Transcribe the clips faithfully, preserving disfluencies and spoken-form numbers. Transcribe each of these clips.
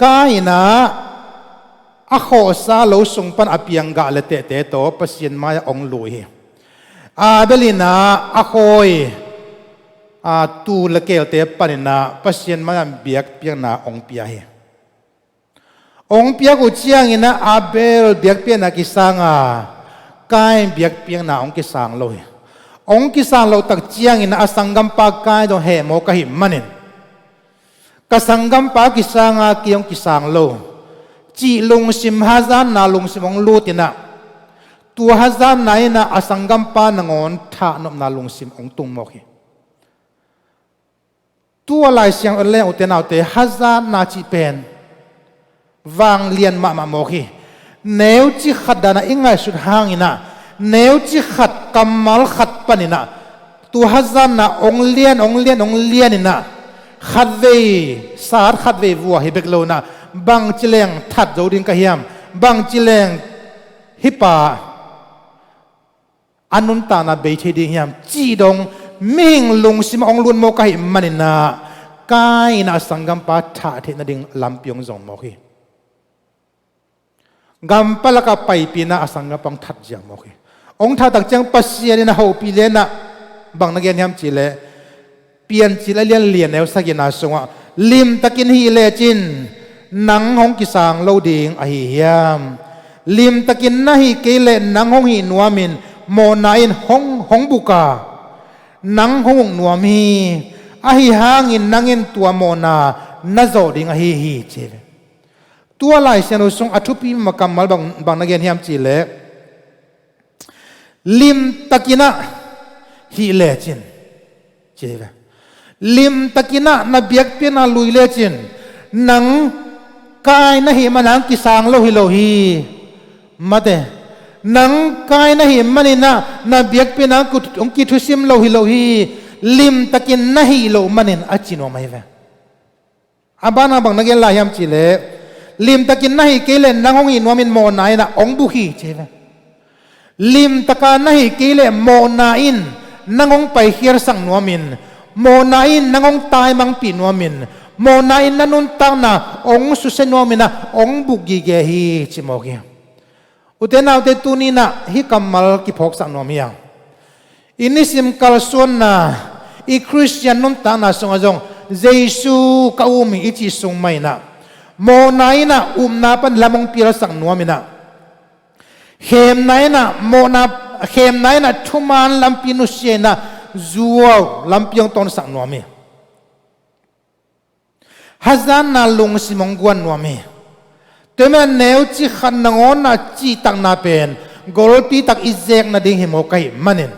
Kain in ah a khawhsa lo sung pan a piang gah le tehte tawh Pasian mai-ah hong lui hi. Abel in ah a khawi, a, tuu le keelte panin ah Pasian mai-ah biakpiakna hong pia hi. Hong piak uh ciangin ah Abel biakpiakna kisang a, Kain biakpiakna hong kisang lo hi. Hong kisang loh tak ciangin ah a sanggampa Kain zong hehmawh ka hih manin, ka sanggampa kisang a, kei hong kisang lo, cih lungsim, hazatna lungsim hong lut in ah, tua hazatna in ah a sanggampa nangawn thahnopna lungsim hong tung mawk hi. Tua Lai Siangtho leng, ute naute, hazatna cih pen vanglian mahmah mawk hi. Neuci khat dan a i ngaihsut hangin ah, neuci khat, kammal khat panin ah, tua hazatna hong lian, hong lian, hong lian in ah, khatvei sat, khatvei vua hi bek lo in ah, bangci leng that zo ding ka hiam, bangci leng hih pa a nuntakna bei thei ding hiam, cih dong mihing lungsim hong lut mawk ahih manin ah, Kain in ah a sanggampa thah theih nading lampi hong zong mawk hi. Gampha lakah paipih in ah a sanggampa hong that ziau mawk hi. Hong thah tak ciang Pasian in ah hopih lian ah, bang na gen hiam cih leh, Piancil a lian li, a neu sagihna sungah, limtakin hih lecin nang hong kisang lo ding ahi hiam? Limtakin na hih kei leh nang hong hih nuamin mawhna in hong, hong buk a, nang hong uk nuam hi. Ahi hangin nang in tua mawhna na zawh ding ahi hi, ci hi. Tua Lai Siangtho sung a thupi mahmah kammal bang, bang na gen hiam cih leh, limtakin ah hih lecin, ci hi ve. Limtakin ah na biakpiakna lui lecin, nang Kain na hih manin kisang lo hi lo hi. Mate, nang Kain na hih manin ah na biakpiakna hong kithusim lo hi lo hi. Limtakin na hih loh manin, a ci nuam ahi ve. A banah bang na gen lai hiam cih leh, limtakin na hih kei leh nang hong hih nuamin mawhna in ah hong buk hi, ci hi ve. Limtaka na hih kei leh mawhna in nang hong paikhialsak nuamin, mawhna in nang hong taimangpih nuamin, mawhna in na nuntakna hong susia nuamin ah hong buk gige hi, ci mawk hi. Ute naute, tuni in ah hih kammal kiphawksak nuam hi a, i nisim kalsuanna, i Khristian nuntakna sungah zong Jesu ka um hi i cih sung mah in ah, mawhna in ah upna pan lam hong pialsak nuam in ah, khemna in ah mawhna, khemna in ah thuman lampi nusia in ah zuau lampi hong tawnsak nuam hi. Hazatna lungsim hong guan nuam hi. Tua ahih manin neuci khat nangawn ah cihtakna pen golpi tak i zek nading hi mawk ahih manin,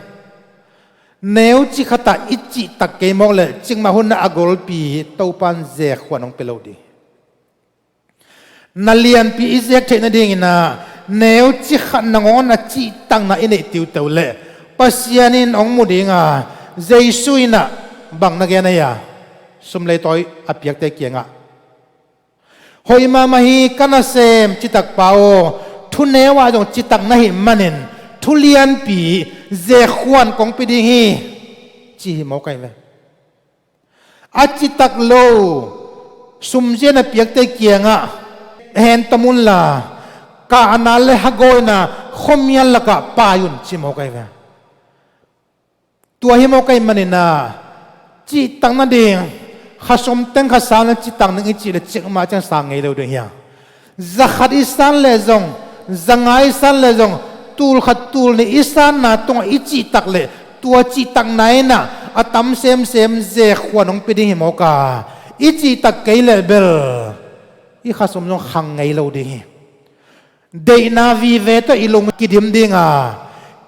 neuci khat ah i cihtak kei mawk leh cikmah hun ah a golpi Topa'n zek khuan hong pia lo ding hi. Na lianpi i zek theih nadingin ah, neuci khat nangawn ah cihtakna i neih tiuteu leh Pasian in hong mu ding a, Jesu in ah bang na gen a hia, sum le tawi a piakte kiangah, hoih mahmah hi ka nasem citak pa aw, thuneu ah zong citak na hih manin thu lianpi zek khuan kong pia ding hi, ci hi mawk ahi ve. A citak lo sumzia na piakte kiangah, hen tom unla, kahna le hagawina khuamial lakah pai un, ci mawk ahi ve. Tua hi mawk ahih manin ah, cihtak nading, kha sum teng kha sang le citak ning i cih leh cikmah ciang sang ngei lo ding hi a. Za khat i san leh zong, za nga i san leh zong, tul khat tul nih i sanna tungah i cihtak leh, tua cihtakna in ah a tam semsem zek khuan hong pia ding hi mawk a, i cihtak kei leh bel i kha sum zong khang ngei lo ding hi. Deihna vive tawh i lung kidim ding a,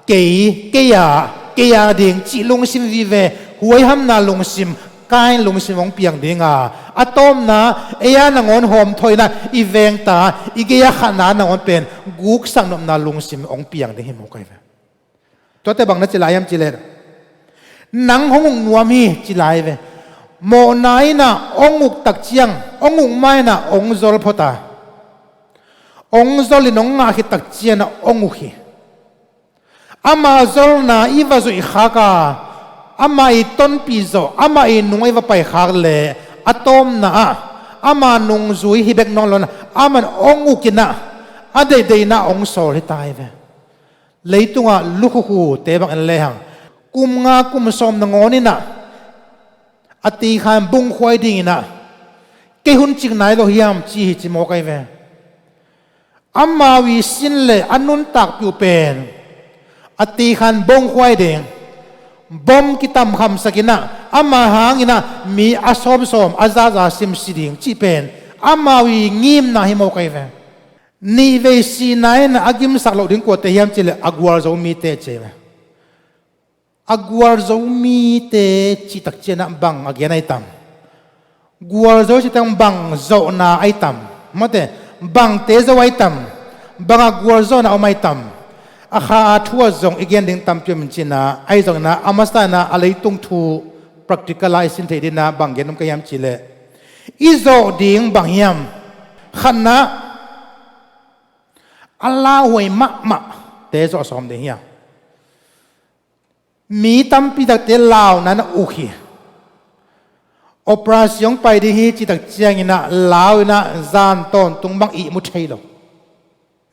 kei, kei a, kei a ding cih lungsim vive, huaihamna lungsim, Kain lungsim hong piang ding a, a tawpna, ei a nangawn hawmthawhna i vengta, i gei a khatna nangawn pen guksak nopna lungsim hong piang ding hi mawk ahi ve. Tuate bang na ci lai hiam cih leh, nang hong uk nuam hi, ci lai ve. Mawhna in ah hong uk tak ciang, hong uk ma in ah hong zol phot a, hong zol in hong ngah khit tak ciang ah hong uk hi. Ama zolna i va zuih khak a, ama i tonpih zawh, ama i nung i va pai khak leh, a tawpna ah Ama nungzui hi bek nawn lo-in ah, aman hong uk in ah, a deihdeihna hong sawl hi ta hi ve. Leitungah lukhukhute bang en lehang, kum nga kum sawm nangawn in ah, a teikhan bongkhuai dingin ah, kei hun cik nai lo hiam ci hi ci mawk ahi ve. Amau i sin le a nuntakpih uh pen, a teikhan bongkhuai ding, bom kitamkhamsak in ah, ama hangin ah mi a sawmsawm a zaza simsi ding cih pen, amau i ngimna hi mawk ahi ve. Nihvei sihna in ah a gimsak loh ding kuate hiam cih leh a gualzo mite ci hi ve. A gualzo mite cih tak ciangin ah bang a gen ahi tam? Gualzo cih tak ciang bang zawhna ahi tam? Mate, bangte zo ahi tam? Bang a gualzawhna om ahi tam? A kha a thu ah zong i gen ding tampi om in cih ah, ahi zongin ah a masa in ah a leitung thu practical a i sin theih dingin ah bang gen nuam ka hiam cih leh, i zawh ding bang hiam? Khatna, a lauhuai mahmahte zawh sawm ding hi a. Mi tampi takte launa in ah uk hi. Operation pai ding hi cih tak ciangin ah lau in ah zan tawntung bang ihmu thei lo.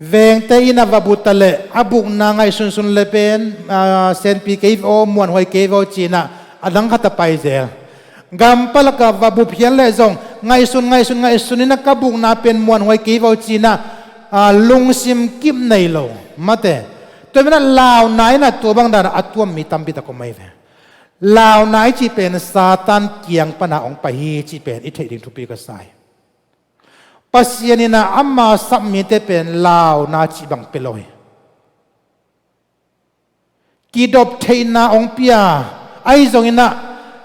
Vengte in ah va bu ta leh a bukna ngaihsunsun le pen, ah, senpi kei ve aw, muanhuai kei ve aw ci-in ah a dang khat a pai zel. Gampalak ah va bu phial leh zong ngaihsun, ngaihsun, ngaihsun in ah ka bukna pen muanhuai kei ve aw ci-in ah, ah, lungsim kip nei lo. Mate, tua manin ah launa in ah tua bang dan a tuam mi tampi tak om ahi ve. Launa i cih pen Satan kiang pan a hong pai hi cih pen i theih ding thupi ka sa hi. Pasian in ah ama sap mite pen launa cih bang pia lo hi. Kidop theihna hong pia, ahi zongin ah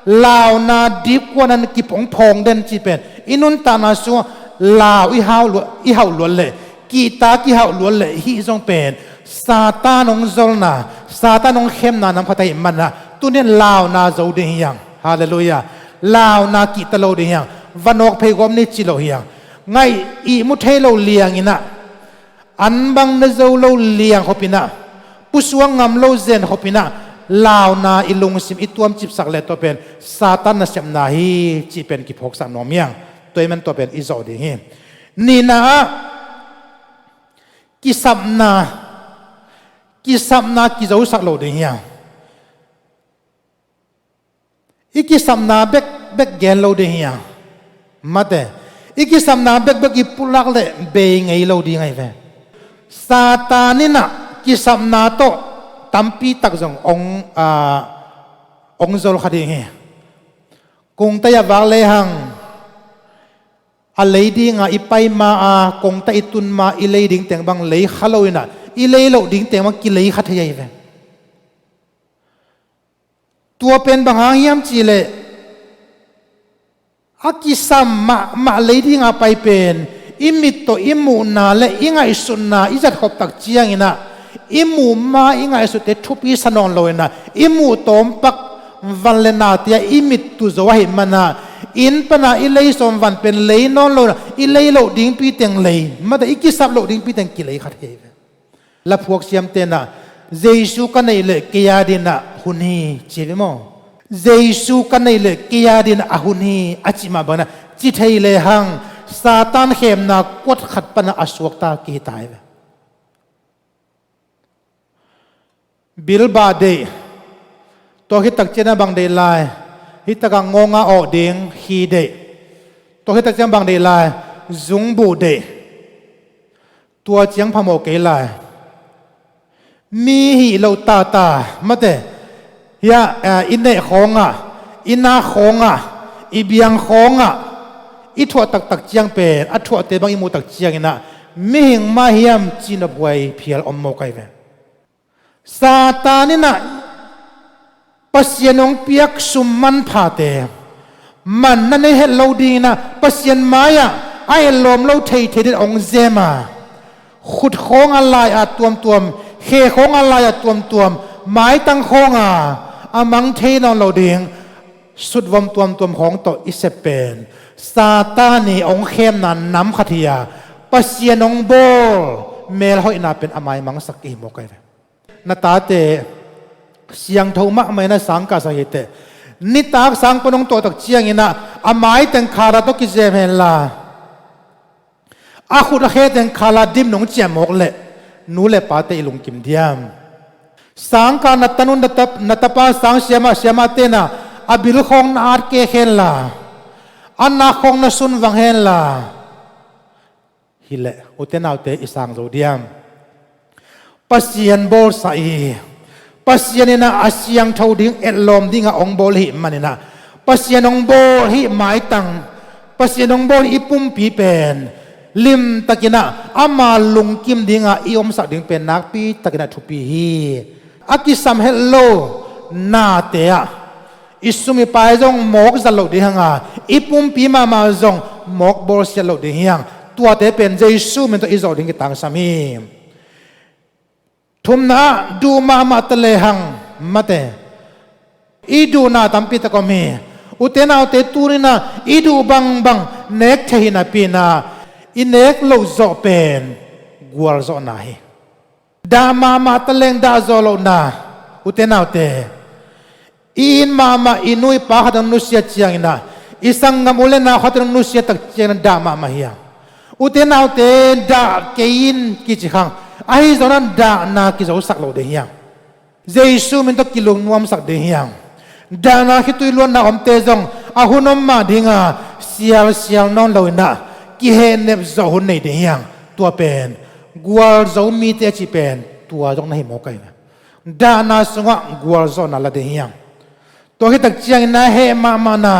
launa dipkuan in kip hong phawng den cih pen i nuntakna sungah lau i hauh luat, i hauh luat leh, kihtak i hauh luat leh, hih zong pen Satan hong zolna, Satan hong khemna nam khat ahih manin ah, tuni-in launa zo ding hi hang. Halleluiah. Launa kihta lo ding hi hang. Va nawk phei gawp ni ci lo hi hang. Ngaih ihmu thei lo liangin ah, an bang ne zo lo liang khop in ah, pusuak ngam lo zen khop in ah, launa i lungsim i tuamcipsak leh tua pen Satan nasepna hi cih pen kiphawksak nuam hi hang. Tua ahih manin tua pen i zawh ding hi. Nihna ah, kisapna, kisapna kizosak lo ding hi hang. I kisapna bekbek gen lo ding hi hang. Mate, i kisapna bekbek i pulak leh bei ngei lo ding ahi ve. Satan in ah kisapna tawh tampi tak zong hong, ah, hong zol kha ding hi. Kungtai ah vak lehang, a lei ding a i pai ma a, kongta i tun ma, i lei ding teng bang lei kha lo in ah, i lei loh ding teng bang kilei kha thei ahi ve. Tua pen bang hang hiam cih leh, a kisam mahmah lei ding a pai pen, i mit tawh i muhna le i ngaihsutna i zat khop tak ciangin ah, i muh ma i ngaihsutte thupi sa nawn lo in ah, i muh tawmpak van le nate ah i mit tu zo ahih manin ah, inn pan a i lei sawm van pen lei nawn lo in ah, i lei loh dingpi teng lei, mate, i kisap loh dingpi teng kilei kha thei ve. Laphuak siamte in ah, Jesu ka neih leh kei a dingin ah hun hi, ci ve maw? Jesu ka neih leh kei a dingin ah hun hi, a cih mah bangin ah, ci thei lehang, Satan khemna kuat khat pan ah a suakta kihi ta hi ve. Bilbah deih. Tua khit tak ciangin ah bang deih lai? Hih tak ah ngawng a awh ding khi deih. Tua khit tak ciangin ah bang deih lai? Zungbuh deih. Tua ciang phamawh kei lai. Mi hih loh tata, mate. Hiah, eh, i neh khawngah, i nak khawngah, i biang khawngah, i thuah taktak ciang pen, a thuahte bang i muh tak ciangin ah, mihing mah hiam cih nophuai phial om mawk ahi ve. Satan in ah Pasian hong piak sum manphate, man na nei het lo dingin ah Pasian mai-ah a etlawm lo theithei dingin hong zem a, khut khawng a lai-ah tuamtuam, khe khawng a lai-ah tuamtuam, maitang khawng a, a mang thei nawn lo ding sutvom tuamtuam khawng tawh i sep pen, Satan i hong khemna nam khat hi a, Pasian hong bawl melhoihna pen a maimangsak i hi mawk ahi ve. Na tate siangtho mahmah in a sangkahsak hi teh. Nitak sang pan hong tuahtak ciangin ah a maiteng khala tawh kizem henla, a khut a kheteng khala dim nong ciam mawk leh nu le pate i lungkim diam? Sangkah na tanu na tap-, na tapa sang siamah siamah tenah a bil khawng na at kek henla, a nak khawng na sunvang henla, hileh ute naute i sang zo diam? Pasian bawlsa i hi. Pasian in ah a siangtho ding etlawm dingah hong bawl i hih manin ah, Pasian hong bawl i hih maitang, Pasian hong bawl i pumpi pen limtakin ah ama lungkim dingah i omsak ding pen nakpitakin ah thupi hi. A kisam het lo nate ah i sum i pai zong mawk zat loh ding hang a, i pumpi mahmah zong mawk bawlsiat loh ding hi hang. Tuate pen Jesu min tawh i zawh ding kitangsam hi. Thumna ah, duh mahmah ta lehang, mate, i duhna tampi tak om hi. Ute naute, tuni-in ah i duh bangbang nek thei hi napi-in ah, i nek loh zawh pen gualzawhna hi. Dah mahmah ta leng dah zawh lohna, ute naute, i it mahmah, i nu i pa khat in hong nusiat ciangin ah, i sanggam u le nau khat in hong nusiat tak ciangin ah dah mahmah hi hang. Ute naute, dah kei in kici khang, ahi zongin ah dahna kizosak lo ding hi hang. Jesu min tawh kilungnuamsak ding hi hang. Dahna khitui luanna omte zong a hun om mah ding a, sialsial nawn lo-in ah kihehnep zawh hun nei ding hi hang. Tua pen gualzo mite a cih pen tua zong na hi mawk ahi ve. Dahna sungah gualzawhna la ding hi hang. Tua khit tak ciangin ah heh mahmahna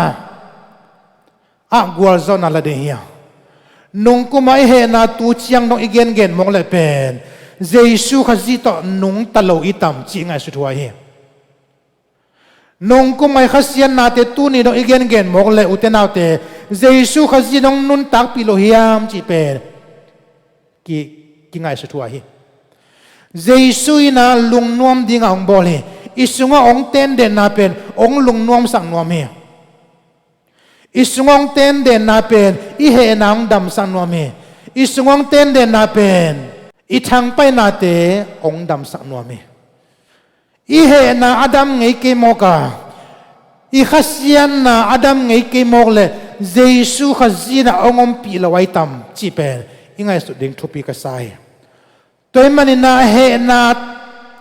ah gualzawhna la ding hi hang. Nungkum a i hehna tu ciang dong i gengen mawk leh pen Jesu Khazih tawh nungta lo i tam cih ngaihsut huai hi. Nungkum a i khasiatnate tuni dong i gengen mawk leh, ute naute, Jesu Khazih in hong nuntakpih lo hiam cih pen ki, kingaihsut huai hi. Jesu in ah lungnuam dingah hong bawl hi. I sungah hong tendenna pen hong lungnuamsak nuam hi. I sungah hong tendenna pen i hehna hong damsak nuam hi. I sungah hong tendenna pen i thangpaihnate hong damsak nuam hi. I hehna a dam ngei kei mawk a, i khasiatna a dam ngei kei mawk leh Jesu Khazih in ah hong ompih lo a i tam cih pen i ngaihsut ding thupi ka sa hi. Tua ahih manin ah hehna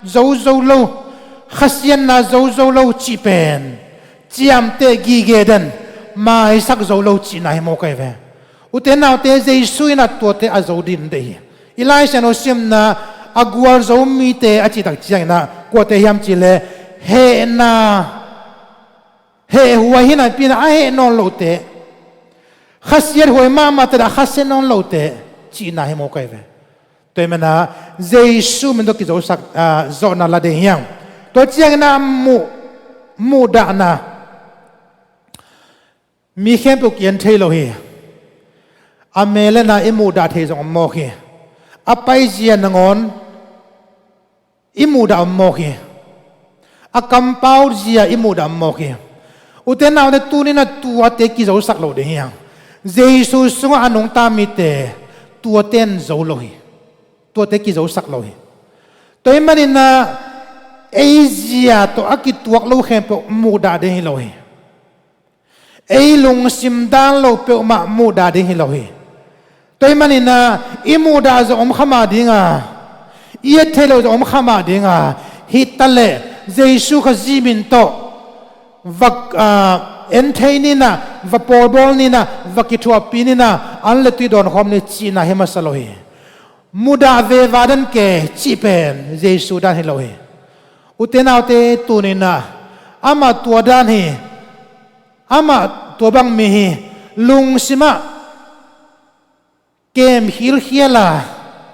zozo lo, khasiatna zozo lo cih pen ciamteh, gige den, maisak zo lo cihna hi mawk ahi ve. Ute naute, Jesu in ah tuate a zo ding deih hi. I Lai Siangtho simna a gualzo mite a cih tak ciangin ah kuate hiam cih leh hehna, heh huai hi napi-in ah a heh nawn lohte, khasiat huai mahmah ta leh a khasiat nawn lohte cihna hi mawk ahi ve. Tua ahih manin ah Jesu min tawh kizosak, ah, zawhna la ding hi hang. Tua ciangin ah muh, muhdahna. Mi khempeuh ki-en thei lo hi. A mel en a i muhdah theih zong om mawk hi. A paizia nangawn i muhdah om mawk hi. A kampau zia i muhdah om mawk hi. Ute naute, tuni-in ah tuate kizosak lo ding hi hang. Jesu sungah a nungta mite tuate in zo lo hi. Tuate kizosak lo hi. Tua ahih manin ah ei zia tawh a kituak lo khempeuh muhdah ding hi lo hi. Ei lungsim dan lo peuhmah muhdah ding hi lo hi. Tua ahih manin ah i muhdah zong om kha mah ding a, i et theih loh zong om kha mah ding a, hi ta leh Jesu Khazih min tawh va, ah, en thei ni in ah, va pawlbawl ni in ah, va kithuahpih ni in ah, an le tui dawnkhawm ni cihna hi masa lo hi. Mudah veva den ke cih pen Jesu dan hi lo hi. Ute naute, tuni-in ah amah tua dan hi. Amah tua bang mi hi. Lungsim ah kem khilkhial a,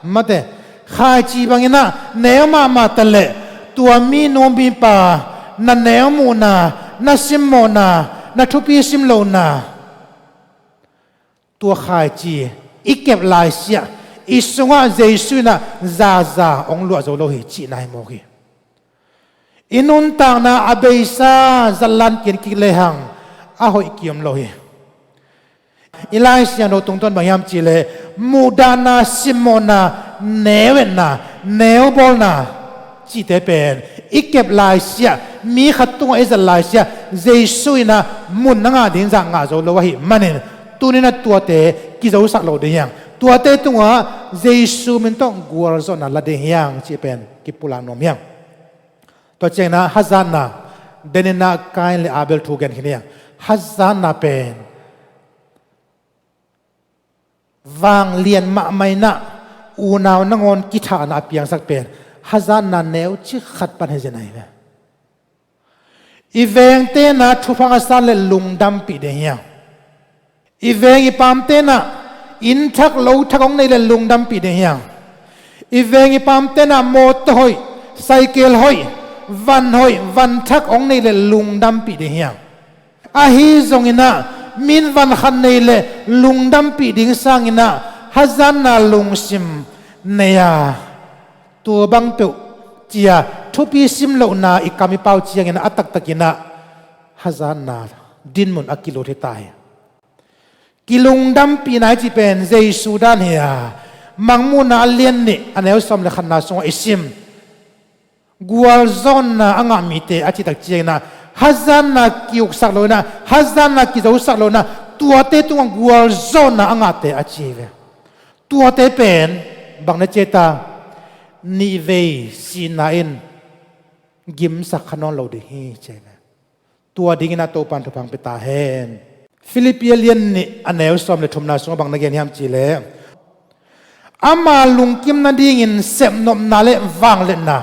mate, khaici bangin ah neu mahmah ta leh tua mi nu mipa na neu muhna, na simmawhna, na thupi simlohna, tua khaici i kep laisiah i sungah Jesu in ah zaza hong luah zo lo hi cihna hi mawk hi. I nuntakna a beisa zat lan kian kik lehang a hoih kiom lo hi. I Lai Siangtho tungtawn bang hiam cih leh muhdahna, simmawhna, neu etna, neu bawlna cihte pen i kep laisiah, mi khat tungah i zat laisiah Jesu in ah mun na ngah ding zah ngah zo lo ahih manin, tuni-in ah tuate kizosak lo ding hi hang. Tuate tungah Jesu min tawh gualzawhna la ding hi hang cih pen kipulak nuam hi hang. Tua ciangin ah hazatna, den in ah Kain le Abel thu gen khin hi hang. Hazatna pen vanglian mahmah in ah unau nangawn kithahna a piangsak pen hazatna neucik khat pan hi zen ahi ve. I vengte in ah thupha a san le lungdampih ding hi hang. I veng i pamte in ah inn thak lo thak hong nei le lungdampih ding hi hang. I veng i pamte in ah mawtaw hoih, saikel hoih, van hoih, van thak hong nei le lungdampih ding hi hang. Ahi zongin ah min van khat nei le lungdampih ding sangin ah hazatna lungsim nei a, tua bang peuh ci-a thupi sim lohna i kam i pau ciangin ah a taktakin ah hazatna dinmun a kilut hi ta hi. Kilungdampihna i cih pen Jesu dan hi a, Mangmuhna a lian nih a neu sawm le khatna sungah i sim. Gualzawhna a ngah mite a cih tak ciangin ah hazatna kiuksak lo in ah, hazatna kizosak lo in ah, tuate tungah gualzawhna a ngahte a ci hi ve. Tuate pen bang na ci ta? Nihvei sihna in gimsak kha nawn lo ding hi ci hi ve. Tua dingin ah Topa'n thupha hong pia ta hen. Filippi a lian nih a neu sawm le thumna sungah bang na gen hiam cih leh, ama lungkim nadingin sepnopna le vangliatna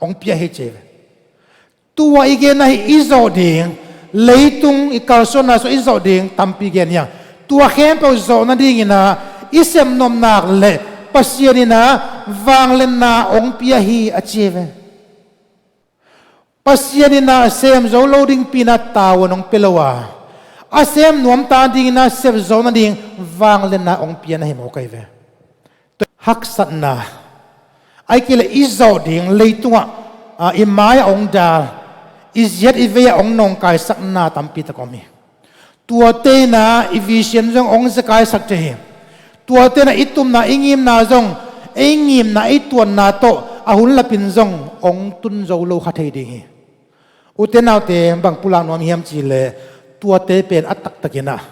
hong pia hi ci hi ve. Tua i genna hi i zawh ding, leitung i kalsuanna sungah i zawh ding tampi gen hi hang. Tua khempeuh zawh nadingin ah i sepnopna le Pasian in ah vangliatna hong pia hi a ci hi ve. Pasian in ah sem zo lo dingpi in ah tavuan hong pia lo a, a sem nuam ta dingin ah sep zo nading vangliatna hong pia na hi mawk ahi ve. Haksatna, ahih kei leh i zawh ding leitungah, ah, i mai-ah hong dal, i ziat i vei-ah hong nawngkaisakna tampi tak om hi. Tuate in ah i vision zong hong zekaisak thei hi. Tuate in ah i tupna i ngimna zong, ei ngimna ei tuanna tawh a hun lapin zong hong tun zo lo kha thei ding hi. Ute naute, bang pulak nuam hiam cih leh, tuate pen a taktakin ah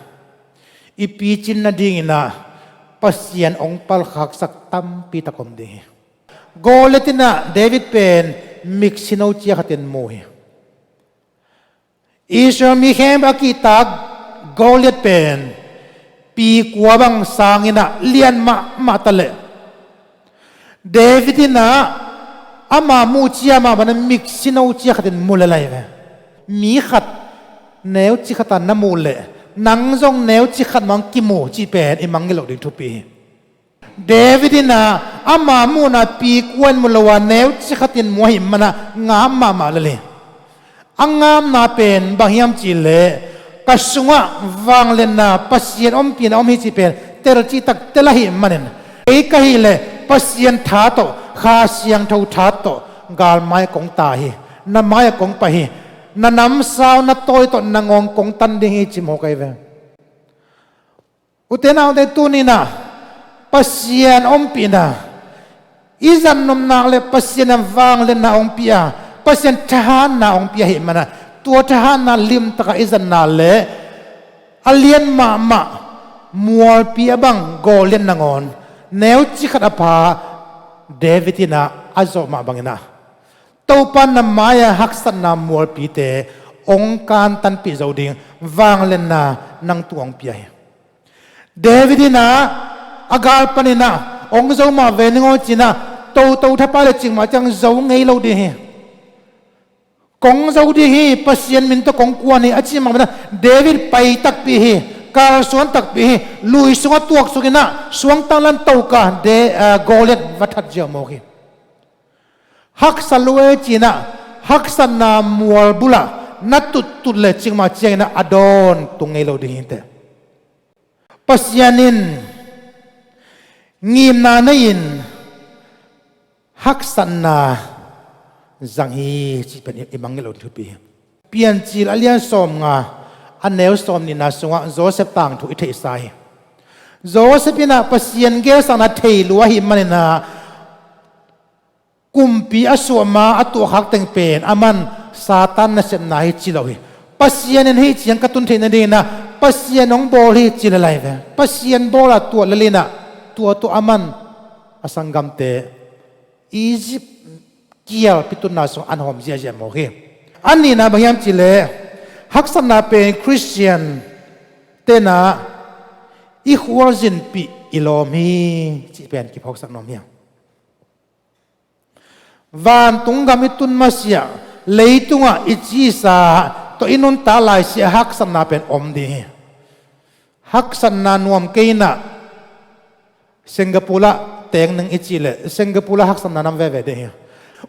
i picin nadingin ah Pasian hong palkhaksak tampi tak om ding hi. Goliath in ah David pen mik sino cia khatin mu hi. Israel mi khempeuh a kihtak Goliath pen pi kua bang sangin ah lian mahmah ta leh, David in ah ama muh ciang mah bangin mik sino cia khatin mu lel ahi ve. Mi khat neucik khat a na muh leh nang zong neucik khat mah hong kimu cih pen i mangngilh loh ding thupi hi. David in ah ama muhna pi kua in mu lo a, neucik khatin mu ahih manin ah ngam mahmah lel hi. A ngamna pen bang hiam cih leh, ka sungah vangliatna, Pasian ompihna om hi cih pen telcih tak tel ahih manin, kei ka hih leh Pasian tha tawh, Kha Siangtho tha tawh galmai-ah kong tai hi. Na mai-ah kong pai hi. Na namsau na tawi tawh nangawn kong tan ding hi ci mawk ahi ve. Ute naute, tuni-in ah Pasian ompihna i zat nop nak leh Pasian in vangliatna hong pia, Pasian thahatna hong pia ahih manin ah, tua thahatna limtakin i zatna leh a lian mahmah mualpi a bang Goliath nangawn neucik khat a pha David in ah a zawh mah bangin ah, Topa, na mai-a haksatna mualpite hong kantanpih zo ding vangliatna nang tungah hong pia hi. David in ah a gal panin ah hong zo mah ve ning aw ci-in ah, toto thapai leh cik mah ciang zo ngei lo ding hi. Kong zo ding hi, Pasian min tawh kong kuan hi a cih mah bangin ah David pai takpi hi, kalsuan takpi hi, lui sungah tuaksuk in ah suangtang lan toka De-, ah, Goliath va that ziau mawk hi. Haksat lua e ci-in ah haksatna mual bulah na tuttut leh cik mah ciangin ah a dawn tung ngei lo ding hi teh. Pasian in ngimna nei-in haksatna zang hi cih pen i mangngilh loh thupi hi. Piancil a lian sawmnga, a neu sawmnihna sungah Josef tangthu i theihsa hi. Josef in ah Pasian gelsakna thei lua ahih manin ah, kumpi a suah ma a tuahkhak teng pen aman Satan nasepna hi ci lo hi. Pasian in hih ciang ka tun theih nadingin ah Pasian hong bawl hi ci le lai ve. Pasian bawl a tuat le linah tua tua a man a sanggamte Egypt kialpi tunna sung an hawm ziahziah mawk hi. A nihna bang hiam cih leh haksatna pen Khristian tenah i khualzinpih i lawm hi cih pen kiphawksak nuam hiam? Vantung gam i tun masiah leitungah i cisa tawh i nuntak laisiah haksatna pen om ding hi. Haksatna nuam kei inah Singapore ah teng ning i cih leh Singapore ah haksatna nam veve ding hi.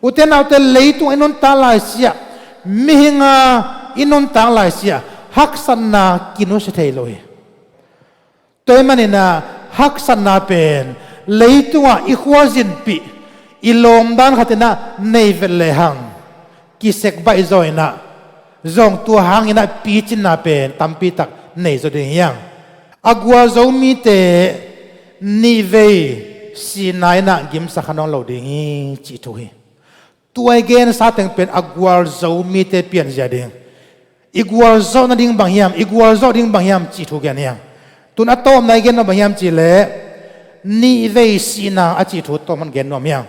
Ute naute, leitungah i nuntak laisiah, mihinga i nuntak laisiah haksatna kinusia thei lo hi. Tua ahih maninah haksatna pen leitungah i khualzinpih i lawmdan khatinah nei vet lehang kisek baih zaw inah zong tua hanginah picinna pen tampitak nei zaw ding hiang. A gualzo mite nihvei sihna inah gimsa kha nawn lo ding hi cih thu hi. Tua i gensa teng pen a gualzo mite pianzia ding. I gualzawh nading bang hiam, i gualzawh ding bang hiam cih thu gen hiang. Tun a tawpna i gen nuam bang hiam cih leh nihvei sihna a cih thu tawm hon gen nuam hiang.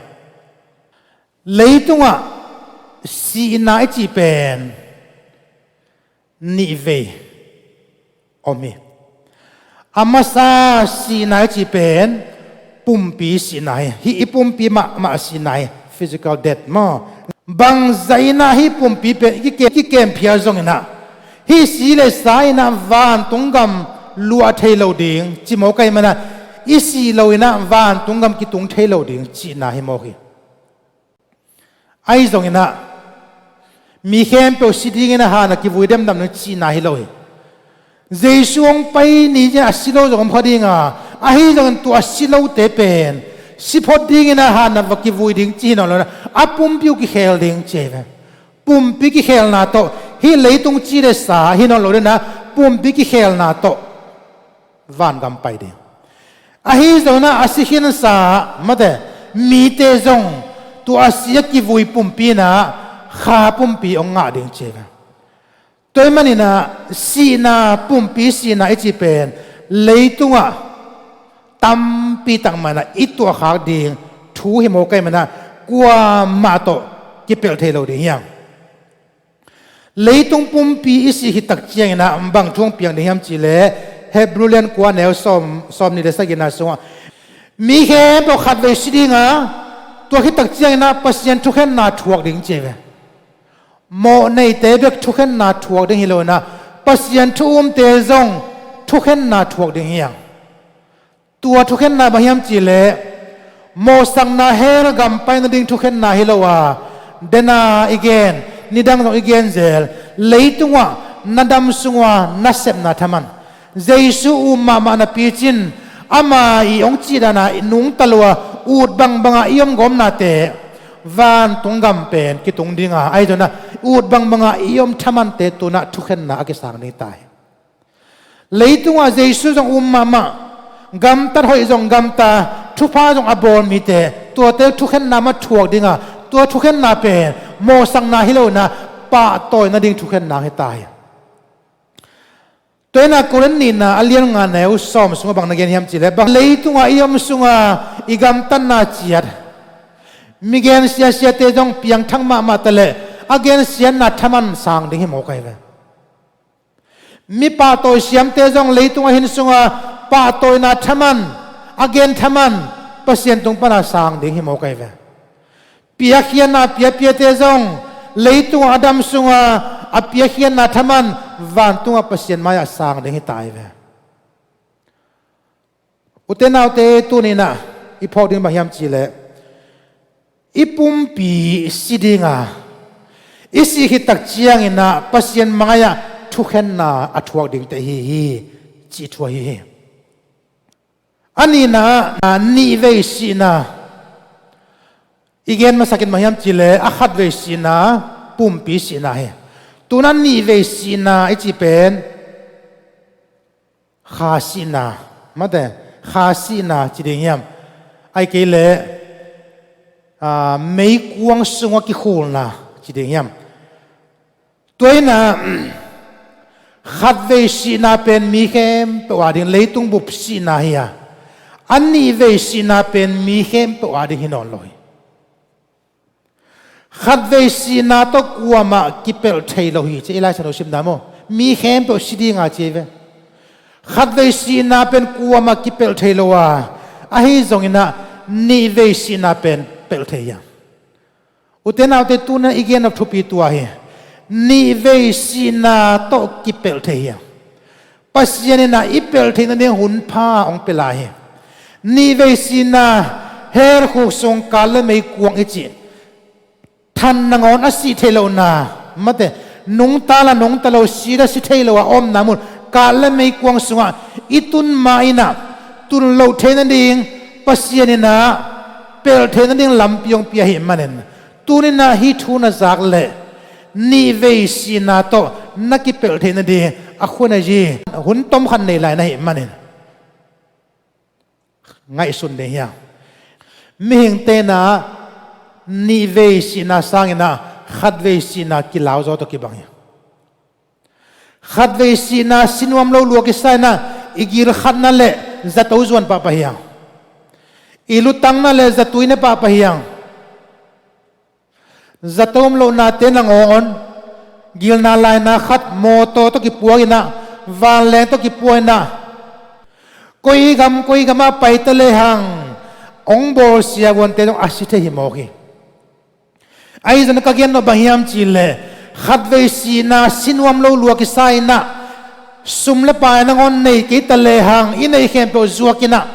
Leitungah sihna i cih pen nihvei om hi. A masa sihna i cih pen pumpi sihna hi. Hih i pumpi mahmah sihna hi, physical death maw? Bangzah inah hih pumpi pen i kike- kikemphia zonginah hih si le sa inah vantung gam luah thei lo ding ci mawk ahih manah i sih lo inah vantung gam kitung thei lo ding cihna hi mawk hi. Ahi zonginah mi khempeuh si dinginah hanah kivui demdam ding cihna hi lo hi. Jesu hong pai ni ciah a si lo zong om kha dinga, ahi zongin tua a si lote pen si phot dinginah hanah va kivui ding ci hi nawn lo inah a pumpi uh kikhel ding ci hi ve. Pumpi kikhelna tawh hih leitung ci le sa hi nawn lo dinah pumpi kikhelna tawh vangam pai ding. Ahi zonginah a si khinsa mate mite zong tua a si a kivui pumpi inah kha pumpi hong ngah ding ci hi ve. Tua ahih maninah sihna, pumpi sihna i cih pen leitungah tampi tak manah i tuahkhak ding thu hi mawk ahih manah kuamah tawh kipelh thei lo ding hiang. Leitung pumpi i sih khit tak cianginah bang thu hong piang ding hiam cih leh Hebrew lian kua neu sawm, sawm nih le sagihna sungah mi khempeuh khatvei si dinga, tua khit tak cianginah Pasian thukhenna thuak ding ci hi ve. Mawh neite bek thukhenna thuak ding hi lo inah Pasian thu umte zong thukhenna thuak ding hiang. Tua thukhenna bang hiam cih leh mawhsakna hell gam pai nading thukhenna hi lo a, dena i gen, nidang zong i gen zel, leitungah na dam sungah na sepna thaman Jesu um mahmah na picin, ama i hong cih dana i nungta lo a, ut bangbanga i om gawmnate vantung gam pen kitung dinga, ahi zonah ut bangbanga i om thamante tunah thukhenna a kisang ding ta hi. Leitungah Jesu zong um mahmah, gamtat hoih zong gamta, thupha zong a bawl mite tuate thukhenna mah thuak dinga, tua thukhenna pen mawhsakna hi lo inah pahtawi nading thukhenna hi ta hi. Tua inah Korin nihna a lian nga neu sawm sungah bang na gen hiam cih leh bang leitungah i om sunga i gamtatna ciat mi gensia siate zong piangthak mahmah ta leh a gensiatna thaman sang ding hi mawk ahi ve. Mi pahtawi siamte zong leitung a hin sunga pahtawina thaman, a gen thaman Pasian tung pana sang ding hi mawk ahi ve. Piakkhiatna piapiate zong leitung a dam sunga a piakkhiatna thaman vantungah Pasian mai-ah sang ding hi ta ahi ve. Ute naute, tuninah i phawk ding bang hiam cih leh i pumpi si dinga, i sih khit tak cianginah Pasian mai-ah thukhenna a thuak dingte hi hi, cih thu ahi hi. A nihna ah nihvei sihna i gen masakin bang hiam cih leh a khatvei sihna pumpi sihna hi. Tunah nihvei sihna i cih pen kha sihna, mate, kha sihna ci ding hiam? Ahih kei leh, aa, meikuang sungah kikhulna ci ding hiam? Tua inah, Khatvei sihna pen mi khempeuh ading leitung bup sihna hi a, a nihvei sihna pen mi khempeuh ading hi nawn lo hi. Khatvei sihna tawh kuamah kipelh thei lo hi, ci ei Lai Siangtho simna maw? Mi khempeuh si dinga ci ei ve. Khatvei sihna pen kuamah kipelh thei lo a, ahi zonginah nihvei sihna pen pelh thei hi a. Ute naute, tuna i gen nop thupi tua hi. Nihvei sihna tawh kipelh thei hi a. Pasian inah i pelh theih nading hun pha hong pia lai hi. Nihvei sihna, hell khuk sung, kal le meikuang i cih than nangawn a sih theih lohna, mate, nungta la nungta lo, si la si thei lo a omna mun, kal le meikuang sungah i tun ma inah tun loh theih nading Pasian inah pelh theih nading lampi hong pia ahih manin, tuninah hih thu na zak leh nihvei sihna tawh na kipelh theih nading a khua na zi hun tomkhat nei lai na hih manin ngaihsun ding hi a. Mihing tenah nihvei sihna sanginah khatvei sihna kilau zaw tawh kibang hi a. Khatvei sihna sinuam lo lua kisa inah i gil khatna le zato zuan pahpah hi a. I lutangna le zatui ne pahpah hi a. Zato om lohnate nangawn gilna laina khat mawtaw tawh kipuak inah, vanleng tawh kipuak inah, koi gam koi gamah paita lehang hong bawl siavuante zong a si thei hi mawk hi. Ahi zongin ka gen nop bang hiam cihleh, khatvei sihna sinuam lo lua kisa inah, sum le pai nangawn nei kei ta lehang i neih khempeuh zuak inah,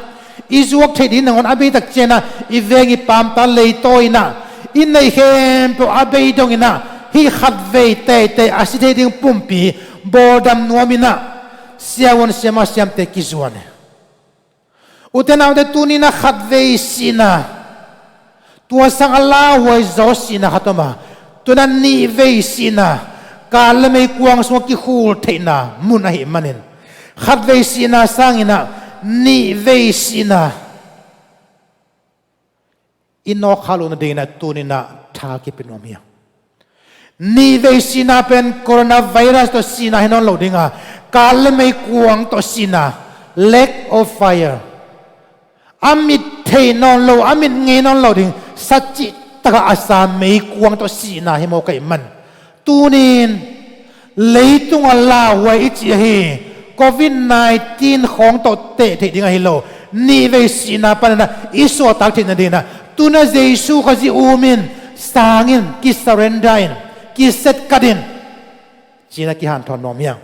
i zuak theih ding nangawn a beitak cianginah i veng i pamta leitaw inah, i neih khempeuh a bei dong inah, hih khatvei teitei a si thei ding pumpi bawldam nuam inah siavuan siama siamte kizuan hi. Ute naute, tuninah khatvei sihna, tua sang a lauhuai zaw sihna khat om a, tuninah nihvei sihna, kal le meikuang sungah kikhul theihna mun ahih manin, khatvei sihna sanginah nihvei sihna i nawk kha loh nadinginah tuninah tha kipia nuam hi a. Nihvei sihna pen coronavirus tawh sihna hi nawn lo dinga, kal le meikuang tawh sihna, lake of fire, a mit theih nawn lo, a mit ngei nawn lo ding, sa cihtakah a sa meikuang tawh sihna hi mawk ahih man, tunin leitung a lauhuai i cih ahi covid nineteen khawng tawh teh theih ding ahi lo, nihvei sihna paninah i suahtak theih nadinginah tuna Jesu Khazih um in, sang in, kisurrender in, kisetkat in, cinah kihanthawn nuam hi a.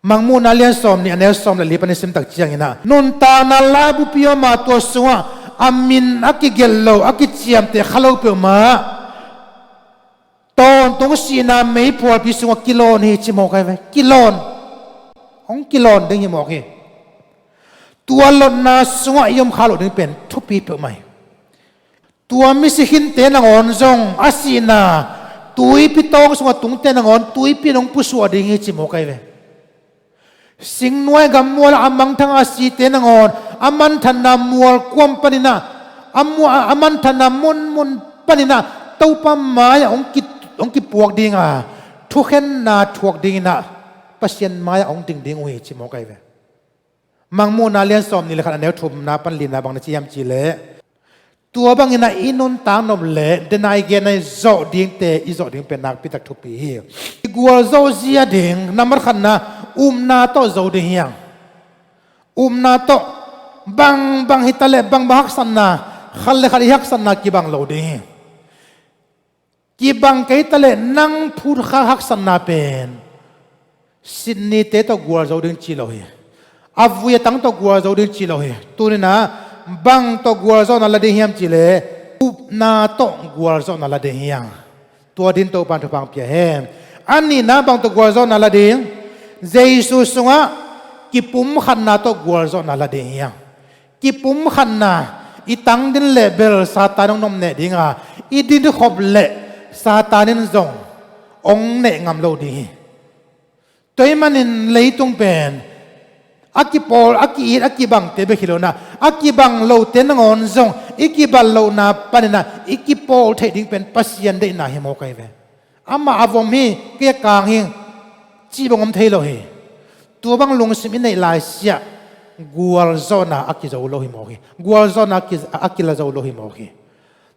Mangmuhna lian sawm nih, a neu sawm le li pan i simtak cianginah, nuntakna laibupi om a, tua sungah a min a kigelh lo, a kiciamteh kha lo peuhmah tawntung sihna meiphualpi sungah kilawn hi ci mawk ahi ve. Kilawn. Hong kilawn ding hi mawk hi. Tua lotna sungah i om kha loh ding pen thupi peuhmah hi. Tua misi khinte nangawn zong a sihna tuipi tawng sungah tungte nangawn tuipi in hong pusuah ding hi ci mawk ahi ve. Singnuai gammual a mangthang a site nangawn a manthanna mual kuam paninah, a, mua, a manthanna munmun paninah Topa mai-ah hong ki, hong kipuak dinga, thukhenna thuak dinginah Pasian mai-ah hong ding ding uh hi ci mawk ahi ve. Mangmuhna lian sawm nih le khat, a neu thumna pan lina bang na ci hiam cihleh, tua banginah i nuntak nop le dena i genna i zawh dingte i zawh ding pen nakpitak thupi hi. I gualzawh zia ding nambat khatna, upna tawh zo ding hi a. Upna tawh, bangbang hitaleh bangbang haksatna, khat le khat i haksatna kibang lo ding hi. Kibang kei taleh nang phutkhak haksatna pen Sydney-te tawh gualzo ding ci lo hi. A vui a tang tawh gualzo ding ci lo hi. Tuninah bang tawh gualzawhna la ding hiam cihleh, upna tawh gualzawhna la ding hi a. Tua din Topan thupha pia hen. A nihna bang tawh gualzawhna la ding? Jesu sungah kipumkhatna tawh gualzawhna la ding hi a. Kipumkhatna, i tang din leh bel Satan hong nomneh dinga, i dinkhop leh Satan in zong hong neh ngam lo ding hi. Tua ahih manin leitung pen a kipawl, a ki-it, a kibangte bek hi lo-in ah, a kibang lote nangawn zong i kibat lohna panin ah i kipawl theih ding pen Pasian deihna hi mawk ahi ve. Amah a vom hi, kei a kang hi, cih bang om thei lo hi. Tua bang lungsim i neih laisiah gualzawhna a kizo lo hi mawk hi. Gualzawhna a ki, a kila zo lo hi mawk hi.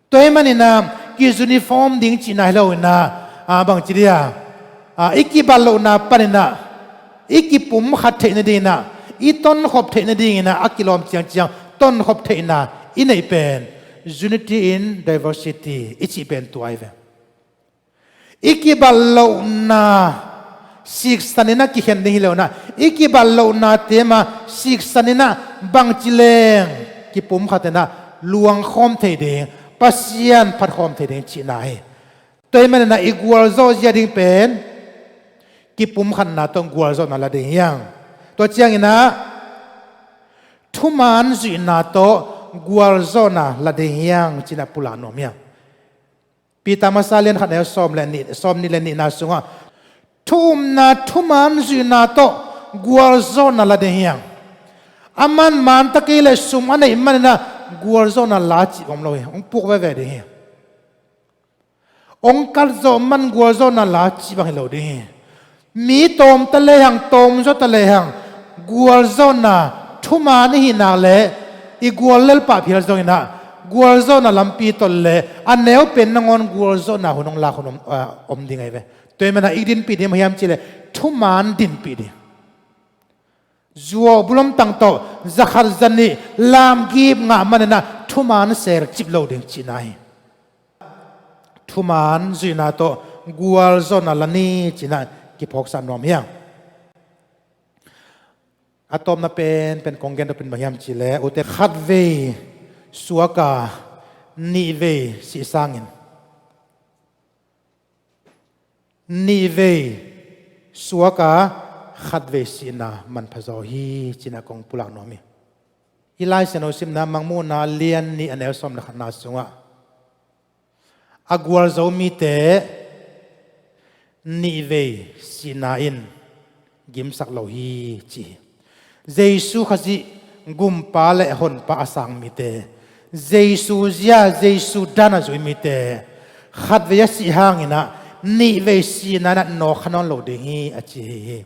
Tua ahih manin ah ki-uniform ding cihna hi lo in ah, ah, bangci dia, ah, i kibat lohna panin ah i kipumkhat theih nadingin ah, i tonkhop theih nadingin ah a kilawm ciangciang tonkhop theihna i neih pen unity in diversity i cih pen tua hi ve. I kibat lohna siksan in ah kikhen ding hi lo in ah, i kibat lohna teema siksan in ah bangci leng kipumkhat in ah luangkhawm thei ding, Pasian phatkhawm thei ding cihna hi. Tua ahih manin ah i gualzawh zia ding pen kipumkhatna tawh gualzawhna la ding hi hang. Tua ciangin ah thuman zuihna tawh gualzawhna la ding hi hang ci-in ah pulak nuam hi hang. Peter Masa lian khat neu sawm le nih, sawm nih le nihna sungah thu umna thuman zuihna tawh gualzawhna la ding hi hang. A man man ta kei leh sum a neih manin ah gualzawhna la cih om lo hi. Hong puk veve ding hi. Hong katzawh man gualzawhna la cih bang hi lo ding hi. Mi tawm ta lehang, tawm zaw ta lehang, gualzawhna thuman i hih nak leh i gual lel pah phial zongin ah gualzawhna lampi tawh leh a neu pen nangawn gualzawhna hun hong lak hun om, ah, om ding ahi ve. Tua ahih manin ah i dinpih ding bang hiam cih leh thuman dinpih ding. Zuau bulom tang tawh zakhat zanih lamgip ngah manin ah thuman selcip lo ding cihna hi. Thuman zuihna tawh gualzawhna la ni ci-in ah kiphawksak nuam hi hang. A tawpna pen, pen kong gen dopin bang hiam cih leh, ute, khatvei suak a nihvei sih sangin nihvei suak a khatvei sihna manpha zaw hi ci-in ah kong pulak nuam hi. I Lai Siangtho simna Mangmuhna lian nih a neu sawm le khatna sungah a gualzo mite nihvei sihna in gimsak lo hi ci hi. Jesu Khazih Gumpa le Honpa a sang mite, Jesu zia, Jesu dan a zui mite khatvei a sih hangin ah nihvei sihna in ah nawk kha nawn lo ding hi a ci hi.